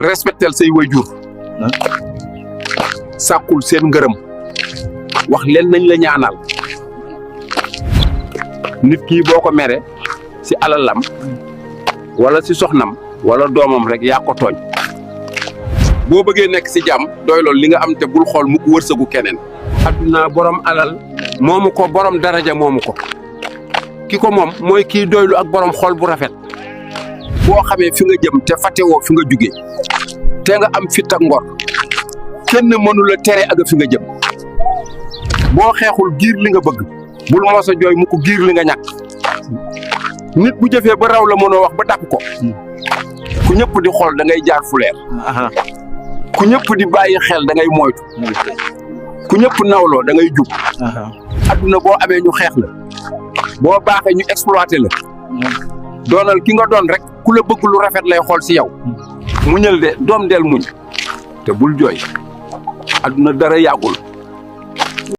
respectel say waajur sàkkul seen ngërëm wax leen nañ la ñaanal nit kii boo ko mere si alalam wala si soxnam wala doomam rek yaa ko tooñ boo bëggee nekk si jàmm doy loolu li nga am te bul xool mukk wërsëgu keneen adduna borom alal moomu ko borom daraja moomu ko ki ko moom mooy kii doylu ak borom xol bu rafet boo xamee fi nga jëm te fàttewoo fi nga jugee te nga am fit ak ngor kenn mënu la tere ak fi nga jëm boo xeexul giir li nga bëgg bul mosa jooy mu ko giir li nga ñàkk nit bu jëfee ba raw la mënoo wax ba dàq ko ku ñëpp di xool da ngay jaar fu leer ku ñëpp di bàyyi xel da ngay moytu ku ñëpp nawloo da ngay jub adduna boo amee ñu xeex la boo baaxee ñu exploité la doonal ki nga doon rek ku la bëgg lu rafet lay xool si yow muñal de doom del muñ te bul jooy adduna dara yàggul